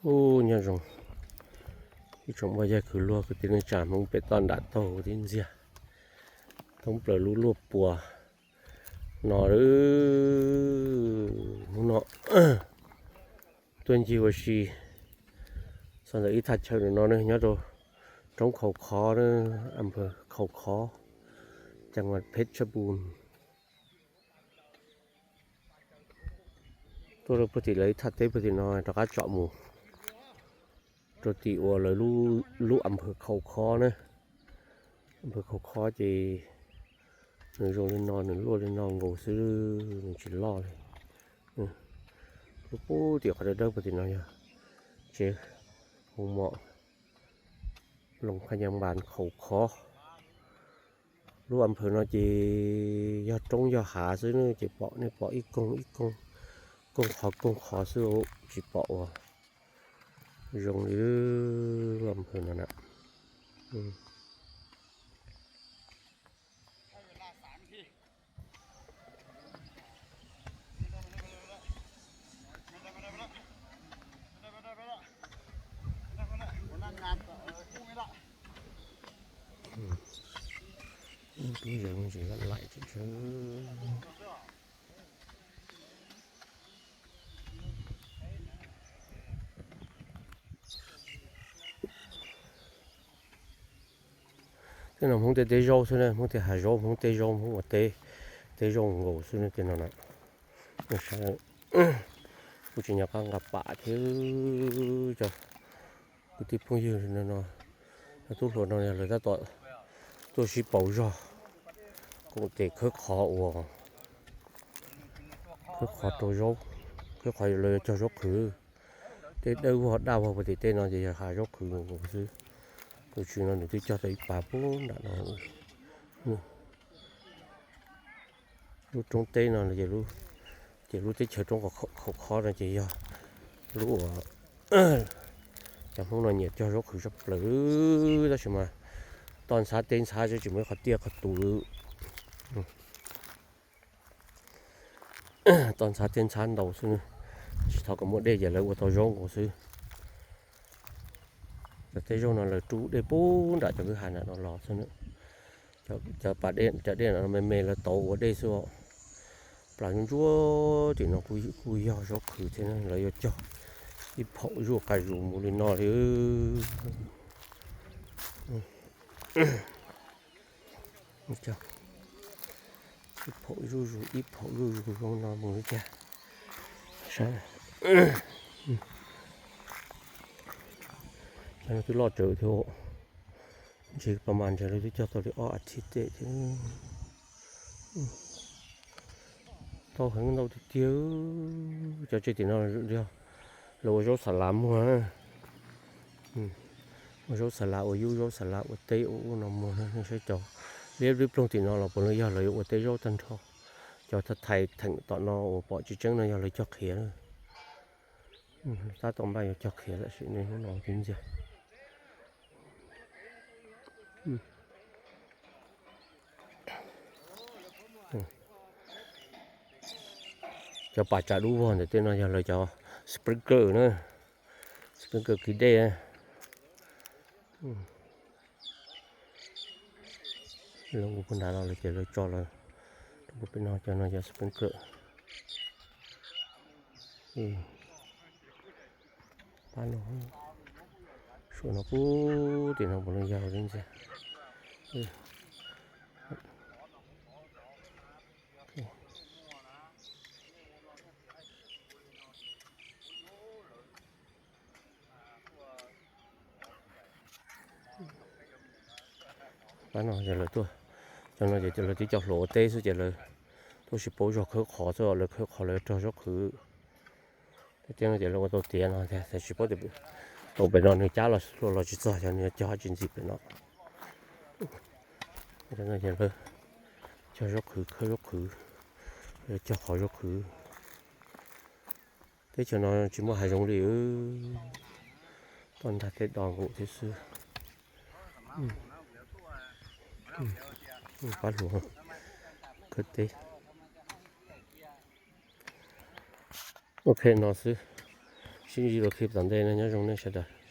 Ub, nyob zoo ib tsoom phooj ywg kwv luag kwv tij neej tsa Hmoob pem toj nram taug kwv tij ntxiag, thoob plaws lub luaj puas no hnub no tuaj ncig ua si txog ntawm ib thaj chaw no ne, nyob rau roob Khaus Khov ne, a npawg Khaus Khov, cag mas Phetshebun. Tuaj rau puag tim lawv ib thaj teb puag tim no rov qab tsom mus rau tim uas lawv lub a npawg Khaus Khov na. A npawg Khaus Khov ces nws zoo li no, nws luaj li no nkaus xwb, nws tsis loj li. Lub puag tim qhov dawb dawb puag tim no yog tsev hu mom Loos Phaj Nyas Npas Khaus Khov. Lub a npawg no ces yog roob yog hav xwb ne, ces pom nej pom ib koog ib koog, koog qhov koog qhov xwb, tsis pom uas zoo li lub a npawg no na. Twb zoo tsis laj laim tseeb. Tej no Hmoob tej teb zaub xwb na, Hmoob tej hav zaub, Hmoob teb zaub, Hmoob ua teb, teb zaub nkaus xwb ne tej no na. Kuv tsis nco qab nqa pam thiab cov kwv tij phooj ywg no, cov tub hluas no lawv tab tom tuaj sib pauv zog koom tes khawb qhov uas khawb qhov rau zaub, khawb qhov lawv yuav cog zaub qhwv. Tej dawb vog daj vog puag tim tej no ces yog hav zaub qhwv nkaus xwb. Tus tswv no nws twb cog tau ib pas puag nram no. Lub roob teb no ces lub teb chaws roob Khaus Khov no ces yog lub uas cov Hmoob no nyiam cog zaub qhwv tshaj plaws, tab sis mas toj ntxhab teb ntxhab tsis muaj ib qhov tiaj qhov tus. Toj ntxhab teb ntxhab ntau xwb, tsis thov kom muaj dej ces lawv ua tau zaub nkaus xwb. Cov teb zaub no lawv rub dej puag nram cov kwj ha nram no los xwb. Cov pas dej, cov dej no me me lawv tauv ua dej xwb os. Plas ntsuab tim no kuj yog zaub qhwv thiab, lawv yuav cog ib phaum zuj zus mus li no li. Ib phaum zuj zus, ib phaum zuj zus zoo no mus li cas. Cov no twb loj tsawv thiab, ntshe pas mas ntshe lawv twb cog tau li ob as thiv tej thiab. Tau heev ntau tiag tiag. Cov tsev tim no yog lawv ua zaub xa lav muag, ua zaub xa lav, ua yub zaub xa lav, ua teb ua ub no muag. Nej saib cov liab liab ploog tim no los puav leej yog lawv yuav ua teb zaub tag nrho. Cov thais theem tom no uas pom tsis tseeb no yog lawv cog qhiav. Tab tom npaj yuav cog qhiav lawm sim neej hnub no kwv tij ntxiag. Cov pas tsav dub vog ntawm tej no yog lawv cov sprinkler na, sprinkler kwv dej. Lawv ua puag nrad los lawv ces lawv tso lawm rau puag pem no, cov no yog sprinkler. Pab no, suav no puag tim no puav leej yog kwv tij ntxiag. Pab no ces lawv tuaj, cov no ces lawv tib co hluas ua teb xwb ces lawv tuaj sib pauv zog khawb qhov xwb, lawv khawb qhov lawv rog zaub qhwv. Tej no ces lawv ua tau tiav no, tab sis tsis paub tias tau pem no nws cab los los tsis txog, xyov nws yuav cog tsis ntxim pem no. Cov no ces lawv cog zaub qhwv, khawb zaub qhwv, cog qhov zaub qhwv. Teb chaws no tsis muaj hav zoov li, toj ntag tej do nkaus thiab xwb. Pab hluas khawb teb. Ok no xwb, Sib ntsib dua clip tom ntej na, nyob zoo nej sawv daws.